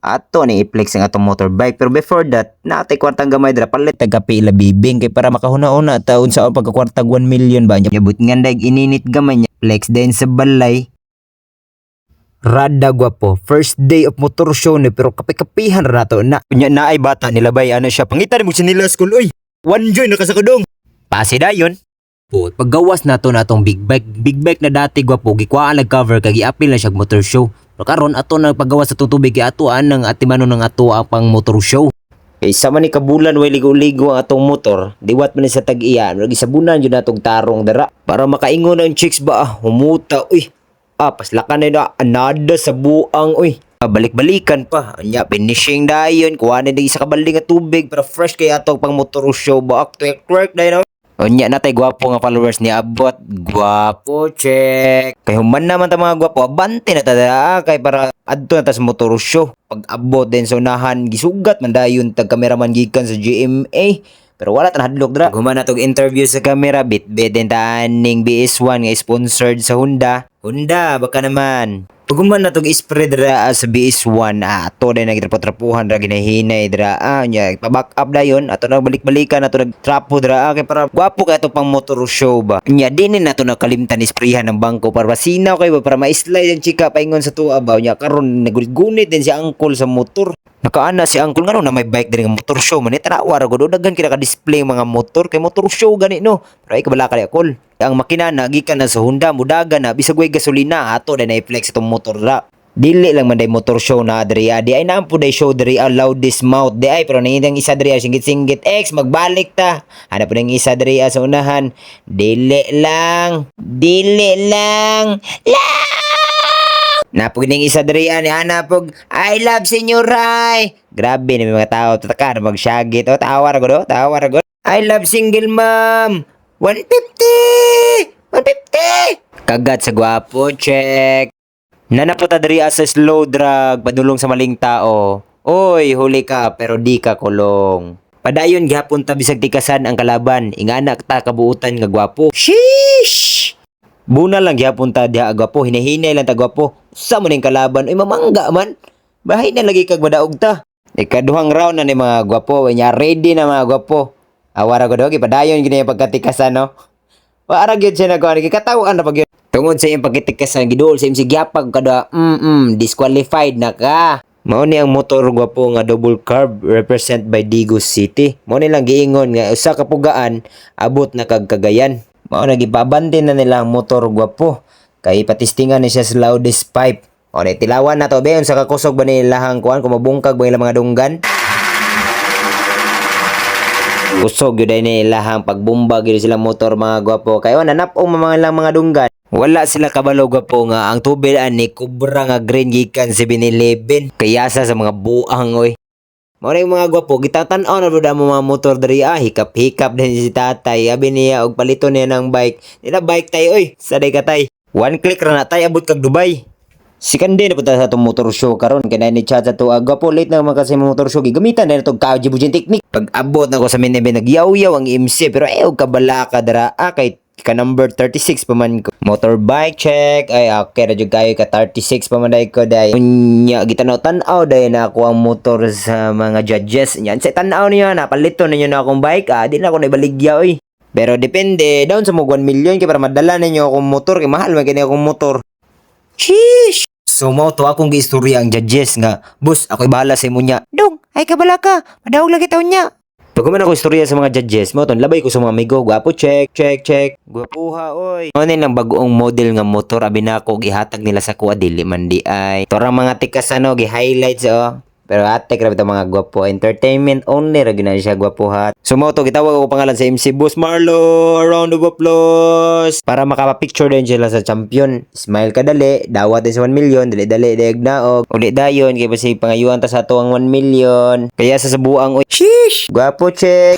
Ato ni i-flex ang atong motorbike, pero before that, natay kwartang gamay dira, palit tag kape ila bibing kay para makahuna-una ta unsa ang pagkakwartag 1 million ba nya. But nga dag ininit gamay niya, flex din sa balay. Rada, gwapo. First day of motor show ni, pero kape-kapihan ra nato na. Unya naay bata nilabay ano siya. Pangita mo nila school, oy. One joy nakasakadong. Pase dayon. Po, paggawas nato na atong big bike, big bike na dati, gwapo, gikuhaan nag cover kay giapil na siya og motor show. Pero karon ato na paggawas sa tubig kay ato ang atimano ng ato ang pang motor show. Kay sa man ni kabulan way ligo-ligo ang atong motor, diwat man ni sa tag-iya, gisabunan jud natong tarong dara para makaingon ang chicks ba, ah, humuta, uy. Ah, paslakan na na anada sa buang, uy. Ah, balik-balikan pa. Anya, finishing dayon, kuha na din sa kabaldi nga tubig para fresh kay atong pang motor show ba. Twerk twerk dayon. Unya na tay gwapo nga followers ni abot. Gwapo check. Kay human naman ta, mga gwapo, abante na ta dira kay para adto na ta sa motor show. Pag abot din sa unahan, gisugat man dayon tag cameraman gikan sa GMA. Pero wala ta nahadlok dira. Pag human na tog interview sa camera, bit-bit din ta aning BS1 nga sponsored sa Honda. Honda, baka naman. Pag human na tog spray dira sa BS1, ah, ato din nagtrapo-trapuhan ra, ginahinay dira. Ah, nya pa-back up dayon, ato na balik-balikan, ato nagtrapo dira, ah, kay para gwapo kay ato pang motor show ba. Nya di ni nato nakalimtan isprayhan ng bangko para masinaw kay ba, para ma-slide ang chika paingon sa tuwa ba. Nya karon nagunit-gunit din si uncle sa motor. Nakaana si uncle ngano na may bike diri nga motor show man ni, tanawa ra gud, daghan kay naka-display mga motor kay motor show gani, no. Pero ay kabala ka uncle. Ang makina na gikan na sa Honda, mudagan na bisag way gasolina, ato na i-flex itong motor ra. Dili lang man day motor show na diri, ah. Di ay naampo day show diri, ah, loudest mouth di ay, pero nangitang isa diri, ah, singgit-singgit X magbalik ta. Hanap po ng isa diri, ah, sa unahan. Dili lang. Dili lang. Lang. Napog ning isa diri, ah, ni ana pog I love Senyor Rai. Grabe na may mga tao tataka na magsyagit. Oh, tawa ra gud, oh, tawa ra gud. I love single mom. 150! 150! Kagat sa gwapo, check. Nanapot ta diri, ah, sa slow drag, padulong sa maling tao. Oy, huli ka pero di ka kulong. Padayon gihapon ta bisag tikasan ang kalaban. Ingana ta kabuutan nga gwapo. Sheesh! Buna lang gihapon ta diha, gwapo, hinahinay lang ta, gwapo. Sa mo ning kalaban, oy, mamangga man. Bahay na lagi kag madaog ta. Ikaduhang round na ni, mga gwapo, nya ready na, mga gwapo. Awara ko do, gipadayon gini yung pagkatikasan, no. Waara gyud siya nagkuhan, gikatawan na pag yun. Tungod sa iyong pagkitikasan, giduol sa MC gyapag kada, disqualified na ka. Mao ni ang motor, gwapo, nga double carb represent by Digos City. Mao ni lang giingon nga usa ka pugaan abot na kag Cagayan. Mao na gipabante na nila ang motor, gwapo. Kay patistingan ni siya sa loudest pipe. O na tilawan na to be unsa ka kusog ba ni ilahang kuan, kung mabungkag ba ilang mga dunggan. Kusog yun ni ilahang pagbumba gyud silang motor, mga gwapo. Kay nanap-ong mga ilang mga dunggan. Wala sila kabalo, gwapo, nga ang tubig ani kubra nga green gikan 7-Eleven. Kayasa sa mga buang, oy. Mao na yung mga gwapo, gitatan-aw na mo mga motor diri, ah, hikap-hikap din si tatay. Abi niya og palito niya ng bike. Nila bike tay, oy, saday ka tay. One click ra na tay, abot kag Dubai. Sikande na punta sa atong motor show karon kay ni chat sa to, gwapo, late na man kasi motor show, gigamitan na itong kajibujin technique. Pag abot na ko sa main event, nagyaw-yaw ang MC, pero ayaw kabala ka dara, ah, kay ka number 36 pa man ko. Motorbike check. Ay, okay ra jud kayo, ka 36 pa man day ko day. Unya gitanaw tan-aw day na ako ang motor sa mga judges. Nya sa tan-aw niyo na palito ninyo na akong bike, ah, di na ako naibaligya, oy. Pero depende down sa mo 1 million kay para madala ninyo akong motor kay mahal man kini akong motor. Sheesh! So mao to akong giistorya ang judges nga, "Boss, ako'y bahala sa imo nya." "Dong, ay kabala ka. Madaog lagi taon niya." Pag human ako istorya sa mga judges, mao to labay ko sa mga amigo, "Gwapo, check, check, check. Gwapuha, oy." Mao lang bagoong model nga motor abi nako gihatag nila sa kuha, dili man di ay. Torang mga tikas ano gi-highlights, oh. Pero ate, grabe to, mga gwapo. Entertainment only ra gyud na siya, gwapo ha. So mao to gitawag ako pangalan sa MC, Boss Marlo. A round of applause. Para makapa-picture din sila sa champion. Smile ka dali, dawat din sa 1 million, dali-dali dayag naog. Uli dayon kay basi pangayuan ta sa ato ang 1 million. Kaya sa sabuang, oy. Sheesh! Gwapo check.